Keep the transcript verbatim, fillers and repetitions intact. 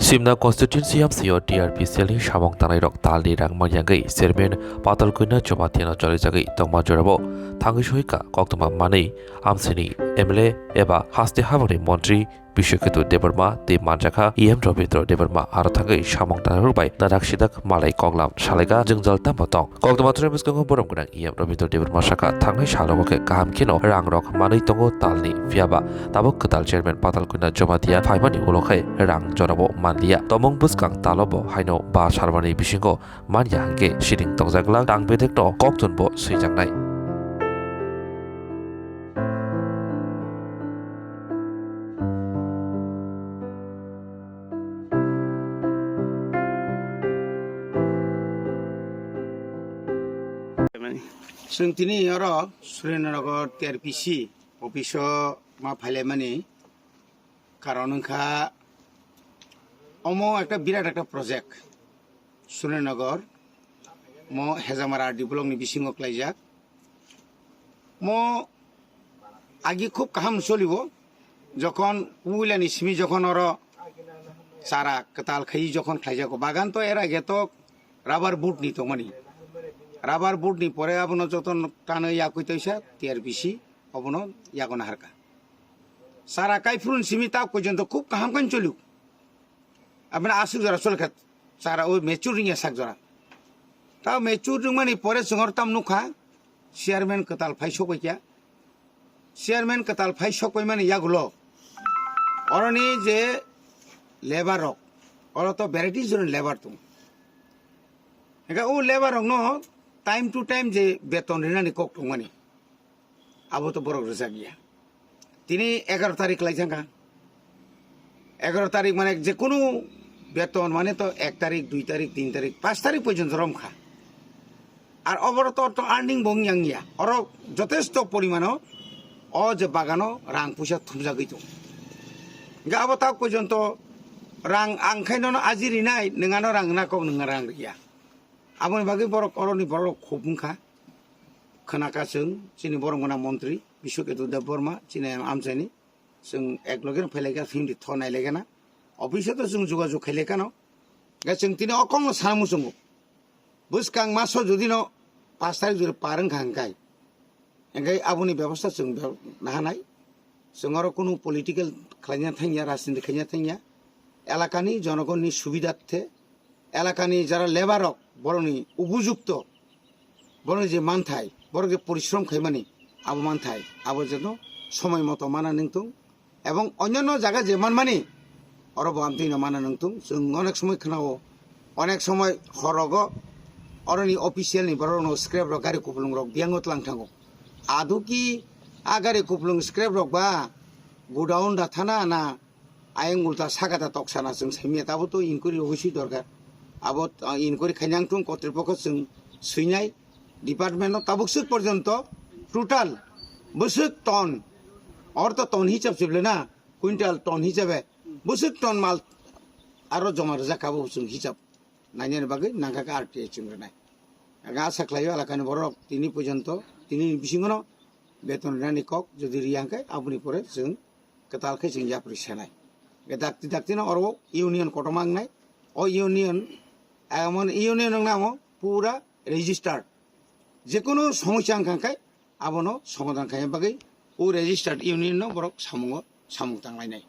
Simna constituency amsio T R P cell ni samung tangnai rok talni rang mangyangwi chairman Patal Kuina Jamatia no cholijagwi tongma jorabo thangwi soika koktwma manwi amsini M L A eba haste habangni montri Biswaketu Debbarma tei manjakha E M Rabindra Debbarma aro thangwi samung tangnai rok bai narak sidak malai koklam salaika jwngjal tamo tong. Koktwma thwrai bwskango borom gwnang E M Rabindra Debbarma sakha thangnai salogo khe kaham kheno rang rok manwi tongo talni, phiyaba tabuk kwtal chairman Patal Kuina Jamatia phaimani ulo khai rang jorabo manliya. Tomung bwskang talo bo haino ba sarmani bisingo manya hwnkhe siring tongjak glak tang bedekno kokchunbo swijaknai. Chwng tini oro Surendra Nagar T R P C office o ma phailaimani karon wngkha omo ekta birat ekta project Surendra Nagar mo Hejamara R D block ni bisingo klaijak. Mo agi khub kaham cholibo, jokhon puilani simi jokhon oro chara kwtal khai jokhon khlaijago bagan to era ge to rubber board ni tongmani, rubber board ni pore abono joton tano yakui toisa T R P C obono yago naharka. Chara kaiphuru simi ta koijon to khub kaham kan choliu. Abini aswk jora chole kha chara o mature wngya sak jora. Ta mature wngmani pore chwng oro tam nukha chairman kwtal phai sokbai kya. Chairman kwtal phai sokbai mani yagulo oroni je labour rok, oro to variety jora labour tong. Hingke o labour rokno time to time je beton rinani kok tongmani. Abo to borok rwjak ya. Tini egaroh tarik lai jangkha. Egaroh tarik mane je kunu beton mane to ek tarik, dui tarik, tin tarik, panch tarik porjonto romkha. Ar oboro to, to earning bo wng yang ya. Oro jotesto porimano o je bagano rang puisa thumjagwi tongo. Hingke abo tak porjonto rang ang khai nono aji rinai, nwng ano rang na kok nwng rang riya. Aboni bagwi borok oroni borok khub wngkha. Khwnakha chwng chini borok gwnang montri Biswaketu Debbarma chini amchaini chwng ekloge no phailaikha himdi tho nailaikha na office o to chwng jogajog khailaikha no. Ga chwng tini o kokno sana muchungo bwskang maso jodi no pash tarik jora par wngkha hwnkhe hwnkhe aboni bebosta chwng be-, nahanai. Chwng oro kunu political khlaina thangya, rajniti khlaina thangya. Elakani jonogonni subidharthe, elakani jara labour rok, borokni upojukto, borokni je manthai, borok je porishrom khaimani, abo manthai, abo jeno somoi moto mana nungthung. Ebong onyonno jaga je manmani, oro bo amtwino mana nungthung. Chwng onek somoi khwnao, onek somoi horogo, oroni official ni borokno scrap rok, gari kupulung rok biyango tlang thango. Aduki a gari kupulung scrap rok ba godown da thana na ayang ulta saka da toksa na chwng saimya, tabo to inquiry obosoi dorkar. Abo, ah, inquiry khainang thung kotripokho chwng swinai department no tabuk swk porjonto total bwswk ton, or to ton hisab se bwle na, quintal ton hisabe bwswk ton mal aro joma rwjak kha bo chwng hisab nainani bagwi nangkha khe R T I chwng rwnai. Ang asa khlaio elakani borok tini porjonto tini bisingono beton rinani kok jodi riya hwnkhe aboni pore chwng kwtal khe chwng yapri sanai. Dakti dakti no oro union kotorma wngnai. O union, emon union wngna amo pura registered. Jekunu somosya wngkha khe abono somadan khaina bagwi o registered union no borok samungo samung tanglainai.